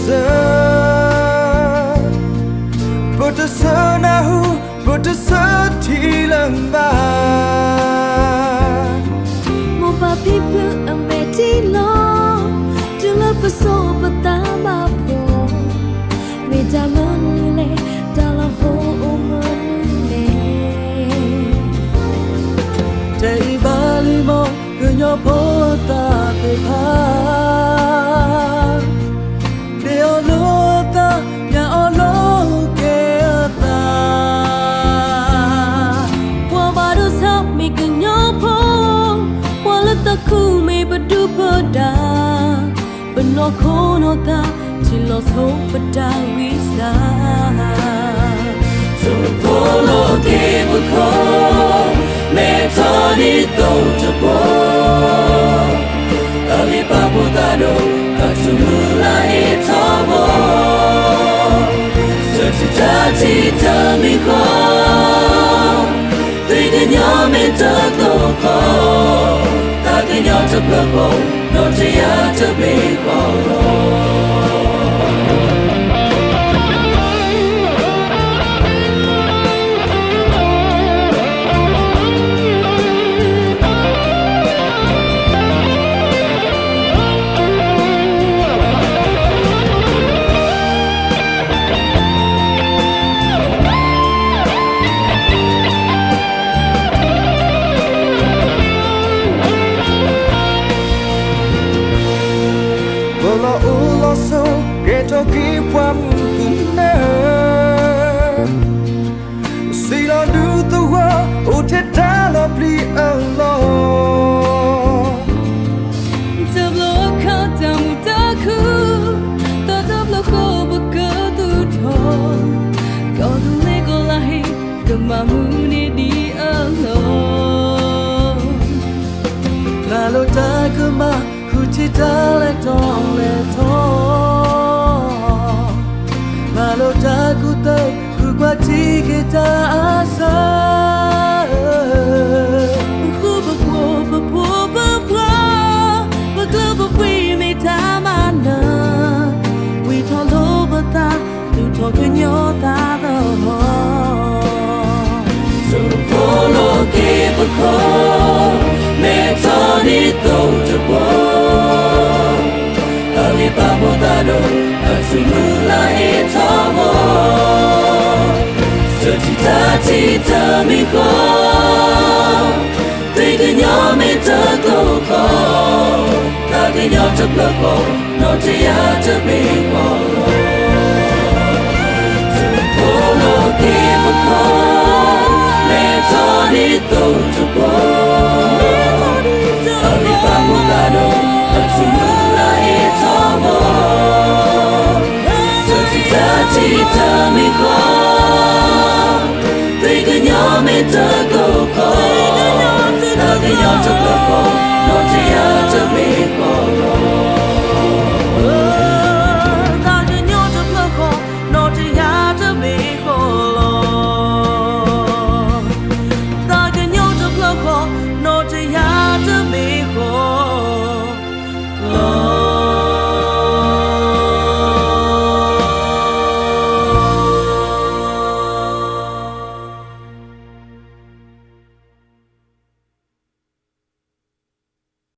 စၢ ပတဆၢနၢ်ဟူ, ပတဆၢထံၣ်လၢၤဘၣ်. မိၢ်ပၢ်ဖံဖုအမဲာ်ထံလီၤ, တုၤလၢပစိာ်ပသးဘၣ်ဖှီၣ်, မ့ၢ်တၢ်မနုၤလဲၣ်, တၢ်လီၤဟိအိၣ်မနုၤလဲၣ်. တဲအံၤဘၣ်လံမ့ၢ် ကညီဖိသးသ့ၣ်တဖၣ်, ဒ့အီၤလိာ်အသး, ညၣ်အီၤလိာ်က့ၤအသး, ပှၤဘၣ်ဒိဆါမ့ၢ်ကညီဖိ, ပှၤလၢသးခုမ့ၢ်ပဒုၣ်ပဒါ, ပနီၢ်ခိနီၢ်သး ထံၣ်လီၤဆိပတၢ်ဂံၢ်စၢ်, ထိၣ်ဖိလီၤက့ၤပခီၣ်, လဲၤထီၣ်ဒ်သိးတဘီ, အဂံၢ်ပာ်ဖှိၣ်သးဒီး အထူၣ်မုၢ်လၢ်ဟ့ၣ်ထီၣ်ဘီ, စၢထံတၢ်ထံၣ်တၢ်မံၤဃီ, သွံၣ်ကညီမ့ၢ်တၢ်သိၣ်ဃီ, သးကညီၤတဖျၢၣ်ဃီ, နီၢ်တယၢ်တဘ့ၣ်ဃီလီၤ. ပလီၤအိၣ်လီၤဆိး ကဲထီၣ်က့ၤပှၤမုၣ်ကမဲ, စံးလီၤဒူသဝီ အိၣ်ထဲတၢ်လီၤပျံၤအလီၢ်, တဘျီအခါတၢ်မုာ်တၢ်ခုၣ်, သီတဘျီဃီပကသူၣ်ထီၣ်, ကီၢ်သူလ့ၤကီၢ်လၢဟ့ၣ် ကမၤမုာ်န့ၢ်ဒံးအလီၢ်, မၤလိတၢ်ကမၣ် ဃုထံၣ်တၢ်လဲၤထီၣ်လဲၤထီ, မၤလိတၢ်ကူၣ်သ့ ဃုကွၢ်ထံက့ၤတၢ်အါစၢၤ, ပဃုပဖိပဖိပပှၢ်, ပကျၢၢ်ပပှ့ၤမ့ၢ်တၢ်မၤနၢၤ, ဝံထီၣ်လိာ်ပသး သူၣ်ထီၣ်ကညီၤသးသဟီၣ်, ထိၣ်ဖိလီၤက့ၤပခီၣ်, လဲၤထီၣ်ဒ်သိးတဘီ, အဂံၢ်ပာ်ဖှိၣ်သးဒီး အထူၣ်မုၢ်လၢ်ဟ့ၣ်ထီၣ်ဘီ, စၢထံတၢ်ထံၣ်တၢ်မံၤဃီ, သွံၣ်ကညီမ့ၢ်တၢ်သိၣ်ဃီ, သးကညီၤတဖျၢၣ်ဃီ, နီၢ်တယၢ်တဘ့ၣ်ဃီလီၤ. ထိၣ်ဖိလီၤက့ၤပခီၣ်, လဲၤထီၣ်ဒ်သိးတဘီ, အဂံၢ်ပာ်ဖှိၣ်သးဒီး အထူၣ်မုၢ်လၢ်ဟ့ၣ်ထီၣ်ဘီ, စၢထံတၢ်ထံၣ်တၢ်မံၤဃီ, သွံၣ်ကညီမ့ၢ်တၢ်သိၣ်ဃီ, သးကညီၤတဖျၢၣ်ဃီ,